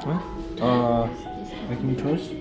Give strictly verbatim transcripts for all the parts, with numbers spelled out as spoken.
Huh? Uh, making toast?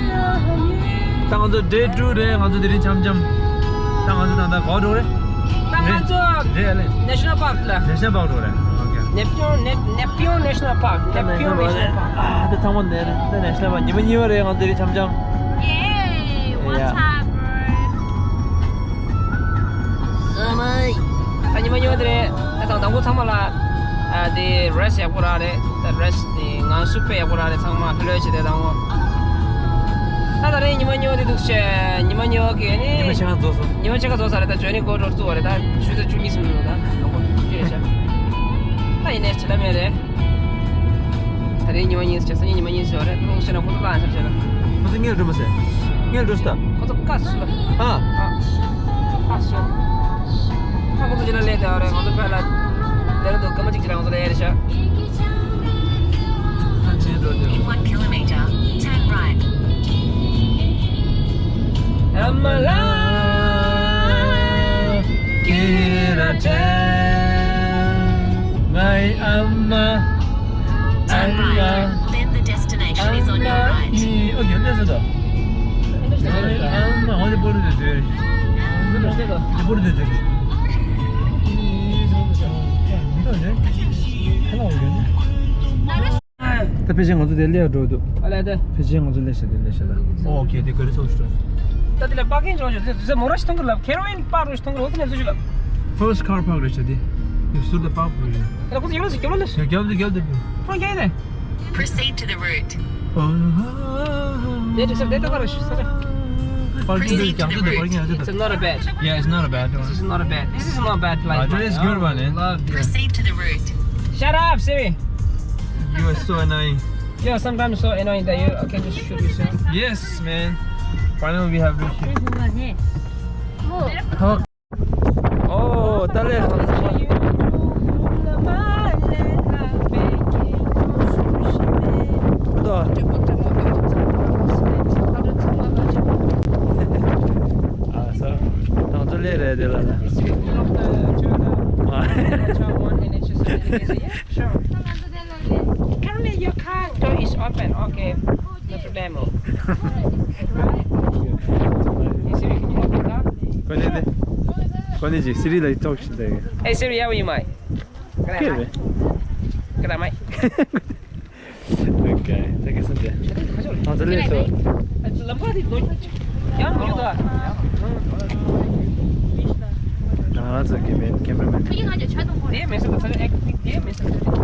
ད་ང་ཚོ་day two རེད། ང་ཚོ་དེ་རིང་འཆམ་འཆམ། ད་ང་ཚོ་ད་ལྟ་ག་པར་འགྲོ་རེད། ད་ང་ཚོ་རེད་ཨ་ལེ། National Park ལ། National Park འགྲོ་རེད། ཨོ་ཁེ། Nepean Ne- Nepean National Park. Nepean National Park. ཨ་ད་ཚང་མ་ནས་རེད། ད་National Park ཉི་མ་གཉིས་པ་རེད། ང་ཚོ་དེ་རིང་འཆམ་འཆམ། Yay! What's up, bro? ད་ཉི་མ་གཉིས་པ་དེ་རེད། ད་དང་དང་པོ་ཚང་མ་ལ་ཨ་དེ་rest ཡག་པོ་རག་རེད། ད་rest དེ་ངང་སུབ་པའི་ཡག་པོ་རག་རེད། ཚང་མ་ཕི་ལོས་བྱེད་དེ་དང་པོ། ད་ད་རེས་ཉི་མ་གཉིས་པ་དེ་འདུག་བྱས། ཉི་མ་གཉིས་པ་གི་ནི་ཉི་མ་ཕྱེད་ཀ་རྫོགས་སོང་། ཉི་མ་ཕྱེད་ཀ་རྫོགས་ཚར་རེད། ད་journey go road བཙུགས་པ་རེད། ད་ཆུ་ཚོད་བཅུ་གཉིས་ཟིན་འདུག་ད་དང་པོ་བཅུ་རེད་བྱས། ད་ཡིན་ནའི་བྱེད་ཐབས་མེད་རེད། ད་རེས་ཉི་མ་གཉིས་བྱས། སང་ཉིན་ཉི་མ་གཉིས་བྱས་རེད། ད་ལོག་བྱས་ན་ཁོ་ཚོ་ལ་ཨ་ཤར་བྱས་ན། ཁོ་ཚོ་སྔོན་འགྲོ་མ་ཟེར། སྔོན་འགྲོ་སྟབས། ཁོ་ཚོ་བཀའ་སུ་ལ། ཨ། ཨ། བཀའ་སུ། ད་ཁོ་ཚོ་ཅི་ལ་སླེབས་དེ་རེད། ང་ཚོ་ཕར་ལ་སླེབས་འདུག་སྐར་མ་གཅིག་ཅི་ལ་ང་ཚོ་ལ་ཡར་བཞག In one kilometer, turn right. Turn right, then the destination is on your right. ཨོ་ཁེ། སླེབས་སོང་ད། ཨ་མ་ཨོ་ལེ་པོ་རུ་དེ་ཟེར། པོ་རུ་དེ་ཟེར། ད་ཕལ་ཆེར་ང་ཚོ་དེ་སླེབས་འགྲོ་འདུག་ཨ་ལས་དེ། ཕལ་ཆེར་ང་ཚོ་སླེབས་ཤག་དེ་སླེབས་ཤག་ལ། ཨོ་ཁེ། དེ་ག་རེ་ཚོགས་ཤིག་ད་དེ་ལ་པར་ཀིང་ཅོག་ཅོག་དེ་དུས་མོ་ར་ཞིག་གཏོང་གི་ལ། ཁེ་རོ་ཨིན་པར་རུ་ཞིག་གཏོང་གི་ལ། འོ་དེ་ནས་བཟོ་ཞིག་ལ། First car park རེད་ཤག་དེ། དེ་ཟུར་དུ་པར་ཀ་རེད་ཤག་ད་ཁོ་ཚོ་ཡོད་ལ་ཞིག་རྒྱབ་ལ་ལ་ཞིག་རྒྱབ་དེ་རྒྱབ་དེ། ཁོང་རྒྱབ་ནས། Proceed to the route. དེ་དུས་ས་དེ་ད་ག་ར་ཞིག་ས་རེད། པར་ཀིང་དེ་རྒྱབ་དེ་པར་ཀིང་ཡང་དེ། It's not a bad. Yeah, it's not a bad. This is not a bad. This is not bad place. It's good one, eh? Love this. Proceed to the route. Shut up, Siri. You are so annoying. You're sometimes so annoying that you can just shoot yourself. Yes, man. Finally, we have reached here. Oh, ད་ལས། ཨ་ས། ང་ཚོ་སླེབས་རེད་དེ་ལ་ལ། Sure. Currently, your car door is open. Okay. No problemo. Hey, Siri, can you help me, huh? ཁོ་ནི་དེ། ཁོ་ནི་ཅིག་སི་རི་ལ་ཏོག་ཞིག་འདུག Hey, Siri, how are you, mate? ཁྱེད་རེད། Good, mate. Okay, take it Sunday. ང་ཚོ་སླེབས་སོང་། ལམ་ཁ་དེ་ནོར་ཡང་མི་འདུག་ང་རང་ཚོ་གི་མེན་ཀེམ་ར་མེན། དེ་མེད་ས་དེ་ཚ་ལེ་ཨེག་དེ་མེད་ས་དེ་ཚ་ལེ།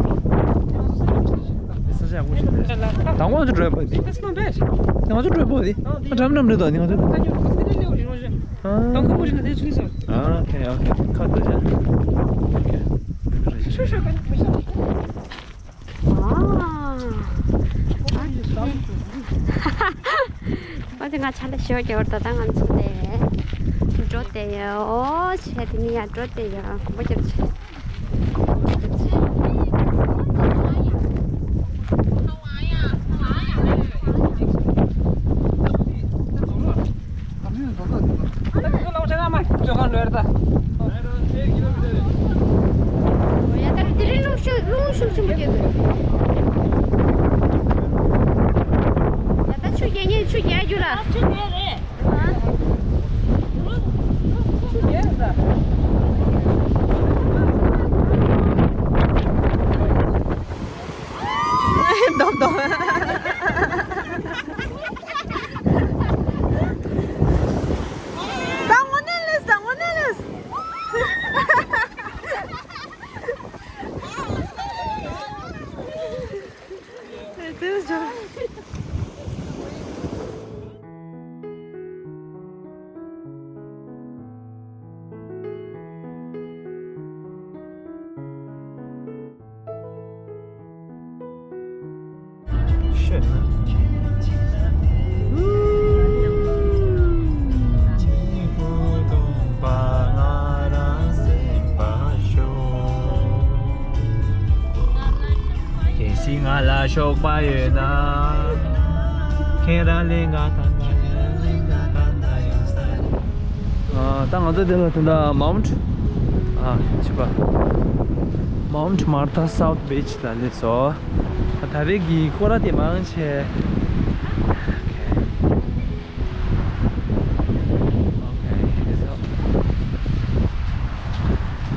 དེ་ས་ཆ་ཡག་པོ་ཞིག་རེད། དང་པོ་ང་ཚོ་འགྲོ་ཡག་པོ་དེ། That's not bad. ང་ཚོ་འགྲོ་ཡག་པོ་དེ། ཨ་འགྲམ་འགྲམ་རེད་དོ་ནི་ང་ཚོ། ཨ་དང་པོ་ཞིག་ན་དེ་ཚུད་སོང་། ཨ་ཨོ་ཁེ་ཨོ་ཁེ། ཁ་ཏོ་ཅན། ཨོ་ཁེ། ཤོ་ཤོ་ག་ནི་མི་ཤོ། ཨ་ཨོ་ཁེ། ཨོ་དེ་ང་ཆ་ལ་ཞོ་རྒྱབ་པར་ད་ལྟ་ང་ཚོ་དེ་འགྲོ་དེ་ཡོད། ཨོ་ཆེ་དེ་ནི་ཡ་འགྲོ་དེ་ཡོད། གོམ་པ་རྒྱབ་ཆེ། ཡ་ད་དེ་རིང་རླུང་ཤུགས་རླུང་ཤུགས་ཆེན་པོ་རྒྱག་གི་རེད། ཡ་ད་ཆུ་རྒྱག་ཉེ་ཆུ་རྒྱག་རྒྱུ་ལ། ཆུ་རྒྱག་རེད། ཨ། ཆུ་རྒྱག་རེད་ད། གལ་སྲིད་ང་ལ་ཞོགས་པ་ཡོད་ན། ཁྱེད་རང་ལས་ང་ད་ལྟ་ཡང་ད་ལྟ་ཡང་ས། ཨ། ད་ང་ཚོ་འདི་ལ་ད་ལྟ་མའུནཊ། ཨ། ཆི་པ། མའུནཊ་མར་ཐ་སའུཐ་བྷི་ཆི་ལ་སླེབས་སོང་། ད་རེས་ཀྱི་སྐོར་ར་དེ་མང་ཆེ།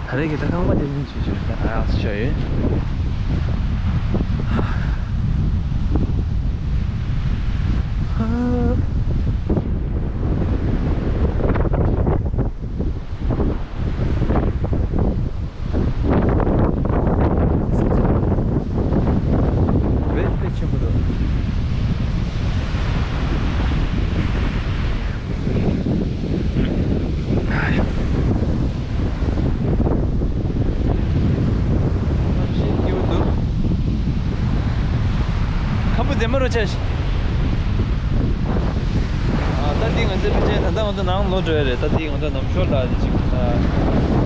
ད་རེས་ཀྱི་ད་ཁང་པ་དེ་ནི་ཆེ་ཤོས་ད་ཨ་ཤོ་ཡོད། དཔེ་དཔེ་ཆེན་པོ་འདུག་གནམ་གཤིས་སྐྱིད་པོ་འདུག་ཁམ་བུ་རྫས་མ་རུ་ཆ་ཞིག་ཨ། ད་འདི་ང་ཚོའི་ཕལ་ཆེར་ད་ལྟ་ང་ཚོ་ནང་ལོག་འགྲོ་ཡ་རེད། ད་འདི་ང་ཚོ་ནམ་ཞོར་ལ་ཅིག་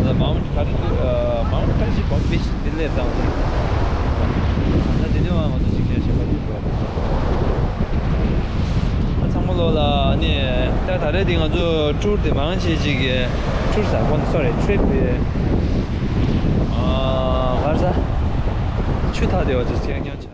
ཨ། མའུནཊ་ག་རེ་འདུག་ཨ། མའུནཊ་ག་རེ་ཞིག་བབ་བེ་ཞིག་འདི་སླེབས་དང་། ད་འདི་ནས་བ་ང་ཚོ་ཅིག་ཞལ་ཞིག་པ་འདུག་ཨ། ཚང་མ་ལོག་ལ་ནི་ད་ད་རེས་འདི་ང་ཚོ་ཊུར་དེ་མང་ཆེ་ཅིག་གི་ཊུར་ཟ་ཁོ་ནི་སོ་རེད། ཊི་རིབ་དེ་ཨ། ག་རེ་ཟ། ཆུ་ཐག་དེ་བ་ཚོ་ཁྱེར་མྱོང་ཆ།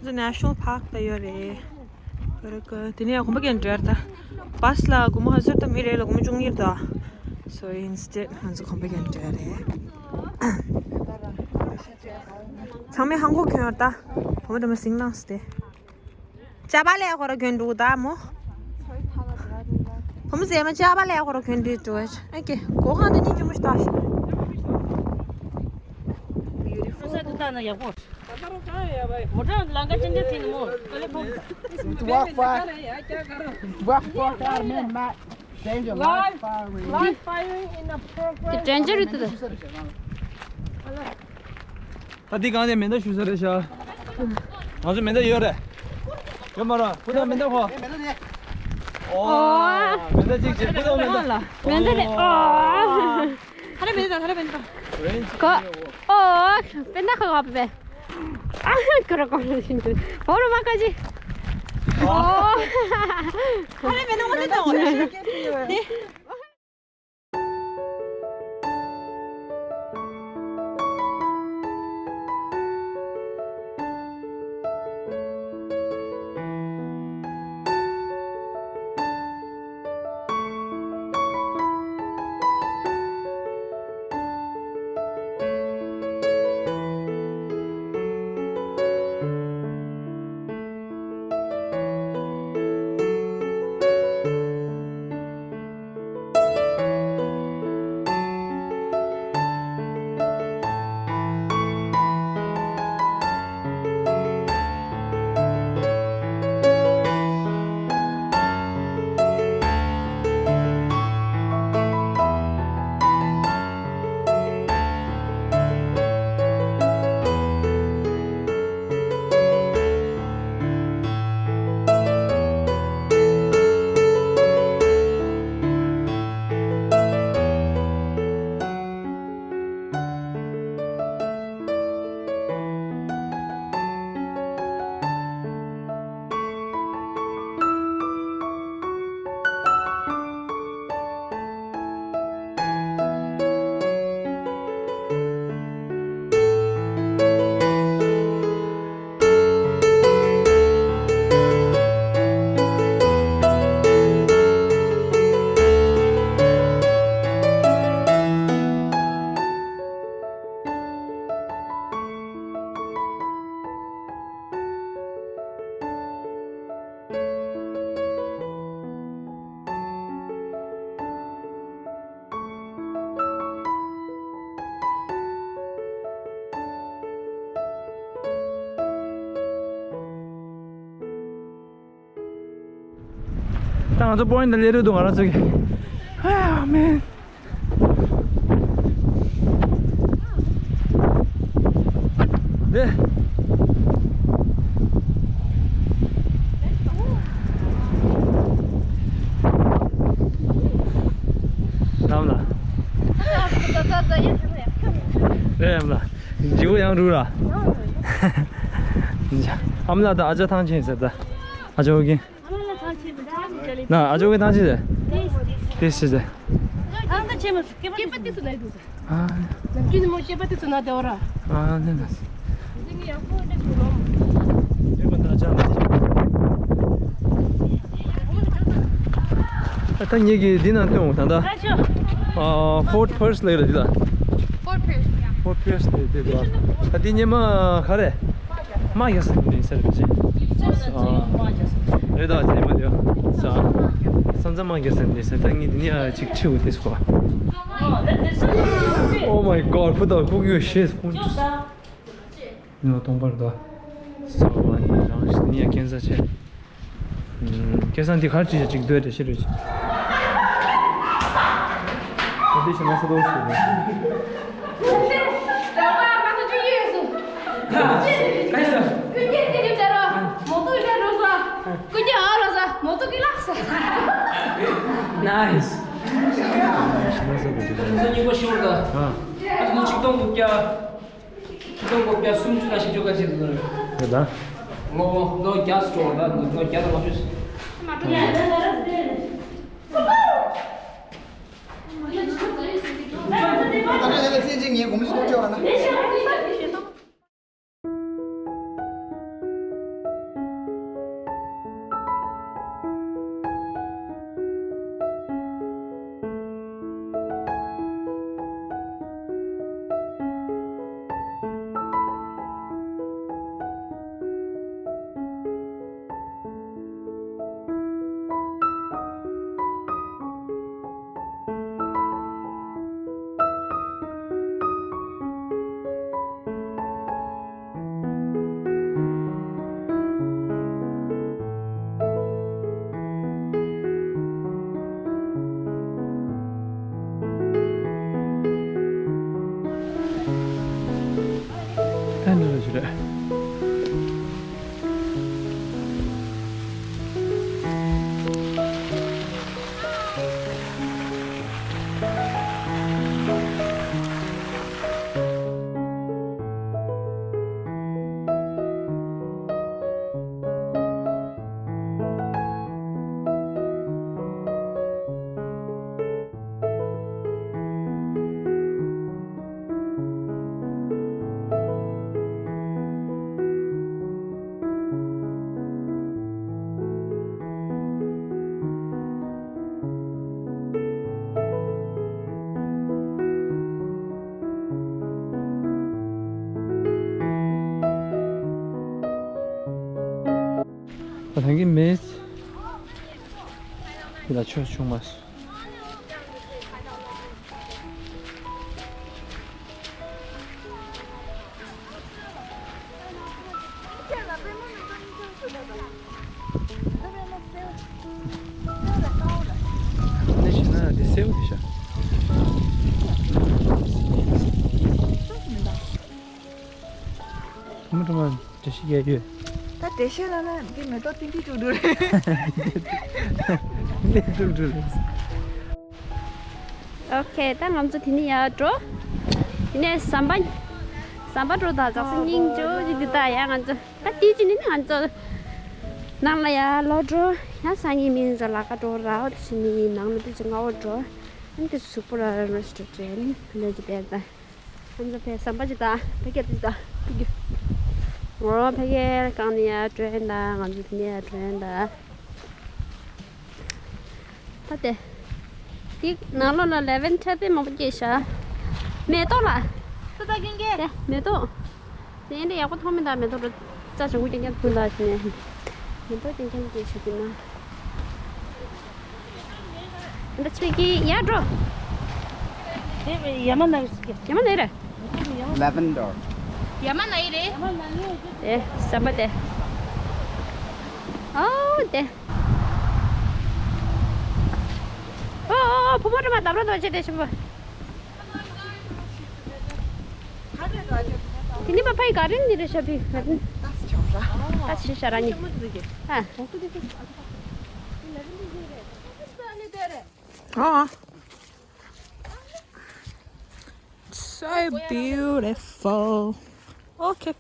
ང་ཚོ་ནེ་ཤ་ནལ་པཱརཀ་ད་ཡོད་རེད། ཁོ་རེ་ཁོ་དེ་ནས་གོམ་པ་རྒྱག་འགྲོ་ཡ་རེད་ད། བྷ་སི་ལ་སྒོར་མོ་ཧ་ཟེར་ད་མི་རེ་ལ་སྒོར་མོ་བཅུ་གཉིས་རེད་ད། So instead ང་ཚོ་གོམ་པ་རྒྱག་འགྲོ་ཡ་རེད། ཚང་མས་ཧང་གོ་གྱོན་ཡོད་ད། བུ་མོ་དེ་མོ་ཟིང་ནང་སྟེ། ཅ་པ་ལས་ཁོ་ར་གྱོན་འདུག་ད་མོ། བུ་མོ་ཟེར་མ་ཅ་པ་ལས་ཁོ་ར་གྱོན་འདུག་ཨེ་ཀེ་སྒོ་ཁང་དེ་གཉིས་ཀྱི་མོ་ཞིག་ད་ཤི། ས་དེ་ལྟ་ན་ཡག་པོ། མོ་ཊ་ལམ་ཁ་ཅན་ཅན་ཐིན་མོ་ཀ་ལེ་ཕོག་གི་ད། Walk for, walk for five minutes, not danger, live firing. Live firing in the progress. དེ་ཌེན་ཇར་རེད་དེ། ད་འདི་གང་ནས་མེ་མདའ་གཞུ་ས་རེད་ཤག་ང་ཚོ་མེ་མདའ་ཡོད་རེད། ཡོད་མ་རེད། ཁོ་ཚོ་མེ་མདའ་ཁོ། ཨོ། མེ་མདའ་གཅིག་བྱེད། ཁོ་ཚོ་མེ་མདའ། མེ་མདའ་རེད། ཨོ། ཧ་རེ་མེ་མདའ། ཧ་རེ་མེ་མདའ། གོ། ཨོ། མེ་མདའ་ཁོ་གོ་པེ། ཨ། ཁོ་ར་གོ་ར་ཤིན་ཏུ། ཨོ་ར་མ་ཀ་ཅི། ཨོ། ཧ་རེ་མེ་མདའ་ཁོ་ཚོ་མེ་མདའ། ང་ཚོ་པོ་ཡིན་ཊི་ལ་སླེབས་རེད་འདུག་ང་རང་ཚོ་གི། ཨ་མེན། དེ། ལམ་ལ། རེད་ལམ་ལ། འཇིགས་པ་ཡང་རུ་ར། ཨ་མ་ལགས་དང་ཨ་ཅག་ཐང་ཆེན་ཟེར་ད། ཨ་ཅག་གིས། ན་ཨ་ཅོ་གི་ཐང་ཆེ་ཟེར། དེ་ཟེར་ཟེར། ཨ་ད་ཆེ་མ་སྐྱེས་པ་དེ་ཚོ་ལ་ཡོད་ཟེར། ཨ་ནི་མོ་སྐྱེས་པ་དེ་ཚོ་ན་དེ་བ་ར། ཨ་ནི་ན། ཨ་ད་ངེད་ཀྱིས་འདི་ནང་སྟོན་འོང་ད་ད། ཨ་ཕོར་ཌི་ཕར་སི་ལབ་ཡོད་རེད་འདི་ལ། ཕོར་ཌི་ཕར་སི་ལབ་ཡོད་རེད་འདི་ལ། ད་འདི་སྙེ་མ་ག་རེ། མ་རྒྱག་ས་ནས་ཟེར་བ་ཅན། རེད་ད་ཚེ་མ་དེ། ས་ས་མཚམས་མ་རྒྱག་ས་ནས་ཟེར་ད་ངས་འདི་ནས་ཨ་ཅིག་ཁྲིད་འོ་དེ་སོ། Oh my god ཕུ་དང་ཕུ་གུ་ཤེས་ཀུན་ཅུ་ས། ཉི་མ་སྟོང་པར་དོ། སོ་བ་ནི་རང་ནི་ཡ་ཁྱེད་ས་ཆེ། ཁྱེད་ས་འདི་གར་ཅི་ཅིག་སྡོད་དེ་ཤི་རུ་ཅི། ཨ་འདི་ཤི་ན་ས་དོ་ཤི་རུ། Nice. ཁྱེད་ས་གི་ཅི་ད། ཁྱེད་ས་གཉིས་པ་ཤོར་ད། ཨ། ཁྱེད་ས་ཆིག་སྟོང་དགུ་བརྒྱ། ཆིག་སྟོང་དགུ་བརྒྱ་སུམ་ཅུ་དང་བཞི་བཅུ་ག་ཅིག་ཟེར་རེད། རེད་ད། ལོ་ལོ་བརྒྱ་སྤྲོ་བ་ལ་ལོ་བརྒྱ་དང་ལྔ་བཅུ། ཨ་ནི་ལ་ལ་ཚེ་གཅིག་ངའི་དགོང་མོ་ཞིག་ཐུག་ཆོག་ལ་ན། ད་འདི་ལ་ཞུ་རེད། ད་ཐང་གི་མེད། འདི་ལ་ཆོས་བྱུང་མ་སོང་། ནས་ཤི་ན་དེ་སེའུ་དེ་ཤ། ཐོ་མ་ཐོ་མ་འདྲེ་ཤི་ཡ་ཡོད། ད་འདྲེ་ཤི་ལ་ན་འདི་མེ་ཏོག་ཏིང་ཏིང་ཀྲུག་ཀྲུག་རེད། ཏིང་ཏིང་ཀྲུག་ཀྲུག་རེད། ཨོ་ཁེ། ད་ང་ཚོ་དེ་ནས་ཡར་འགྲོ། དེ་ནས་ཟམ་པ། ཟམ་པ་འགྲོ་དང་ཛག་སེ་སྙིང་རྗེ་ཅིག་འདུག་ད་ཡ་ང་ཚོ། ད་དེ་ཅི་ནས་ང་ཚོ་ནང་ལ་ཡར་ལོག་འགྲོ། ཡང་སང་ཉིན་མི་ཚོ་ལ་ཁ་འགྲོ་ར། འོ་དེ་ཅི་ནས་ནང་ལ་དེ་ཅི་ང་འོ་འགྲོ། ཨ་ནི་དེ་ཚོ་གཟུགས་པོ་ར་ར་རོ་ཞིག་འགྲོ་དྲན་ནས་ཀྱི་དེ་ད། ང་ཚོ་ཕའི་ཟམ་པ་ཅིག་དང་ཕ་གིར་ཅིག་དང་ཕ་གིར། འོ་ཕ་གིར་གང་ནས་ཡར་འགྲོ་ཡིན་ད། ང་ཚོ་དེ་ནས་ཡར་འགྲོ་ཡིན་ད། ད་དེ། དེ་ནང་ལོགས་ལ་ལེ་ཝན་ཌར་དཔེ་མང་པོ་སྐྱེས་ཤག་མེ་ཏོག་ལ། ཏུ་ད་གིན་གེ། དེ་མེ་ཏོག་དེ་འདྲ་ཡག་པོ་མཐོང་མི་འདུག་མེ་ཏོག་རོ་རྩ་ཆེན་པོ་རྐྱང་རྐྱང་མཐོང་འདུག་ཟེར་ནས། མེ་ཏོག་རྐྱང་རྐྱང་སྐྱེས་ཤག་དེ་ན། འདི་ཕྱི་གི་ཡར་འགྲོ། དེ་ཡ་མ་ན་གི་ཟེར་གི། ཡ་མ་ན་རེད། Lavender. ཡ་མ་ན་ཡི་རེད། ཨེ་ཟམ་པ་དེ། ཨོ་དེ། ཨ་ཕོ་མོ་རེ་མ་དམ་ར་དོ་ཆེ་དེ་ཤི་བ། དེ་ནི་པ་ཕའི་ག་རེ་ནི་རེ་ཤ་ཕི་ག་རེ། ད་ཆི་ཤ་ར་ནི། ཨ། ཨ། So beautiful. Okay.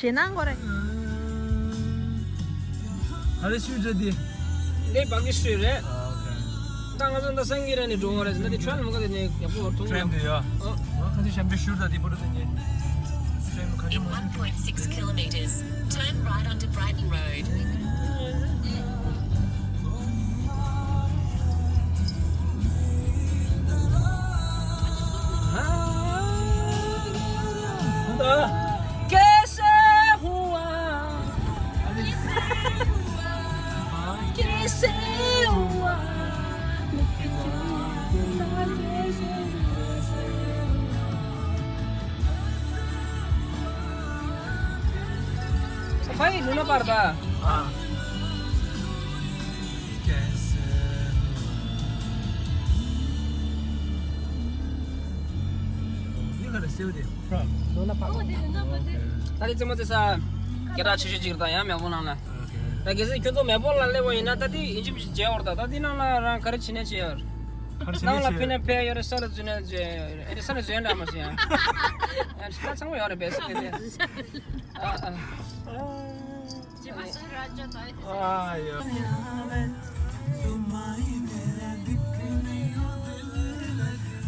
ཞེད་སྣང་གོ་རེད། ཨ་རེ་ཤུ་ཇ་དི། འདི་བག་གི་ཤུ་རེད། ད་ང་ཚོ་འདི་སང་གི་ར་ནི་འགྲོ་བ་རེད། འདི་ཁྲལ་མ་ག་དེ་ནི་ཡག་པོ་ཐུང་ཁྲལ་འདི་ཡ། ཨ། ཁ་ཚི་ཤམ་པི་ཤུ་ད་དི་པོ་ཏོ་དེ་ནི། ཁྲལ་མ་ཁ་ཅི་མ། In one point six kilometers, turn right onto Brighton Road. कैसे हुआ? कैसे हुआ? सफाई लूना पड़ता। हाँ। कैसे हुआ? ये कर सेव दे। ལོ་ན་པ། ད་དེ་ཙེ་མོ་ཙེ་ས་སྐད་གྲགས་ཆེ་ཤོས་ཅིག་རེད་ད་ཡང་མེལ་བོན་ནང་ལ། ད་གལ་སྲིད་ཁྱོད་ཚོ་མེལ་བོན་ལ་སླེབས་པ་ཡིན་ན་ད་དེ་ཨིན་ཇི་མི་ཞིག་མཇལ་བར་ད། ད་དེ་ནང་ལ་རང་ག་རེ་བྱེད་ནས་བྱེད་ཡོད། ག་རེ་བྱེད་ནས་ནང་ལ་བྱེད་ཕི་ནས་ཕེ་ཡོད་རེད། ས་ལ་འཛུལ་ནས་འཛུལ་ཡོད་རེད། ཨེ་ས་ལ་འཛུལ་ཡོད་འདྲ་མ་ཟེར་ཡང་། ཡང་ད་ཚང་མ་ཡོད་རེད་པས་ས་དེ་དེ། ཨ་ཨ། ཨ་ཡོ།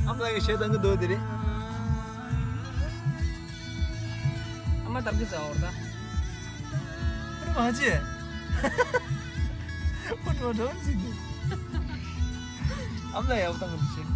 ཨ་མ་ཡི་ཞེ་སྡང་གི་འདུག་དེ་རེད། ཨ་མ་དར་གི་ཟ་འོར་ད། ཨ་མ་ཅི། ཨ་མ་ཡག་པོ་བཏང་གི་ཤེས།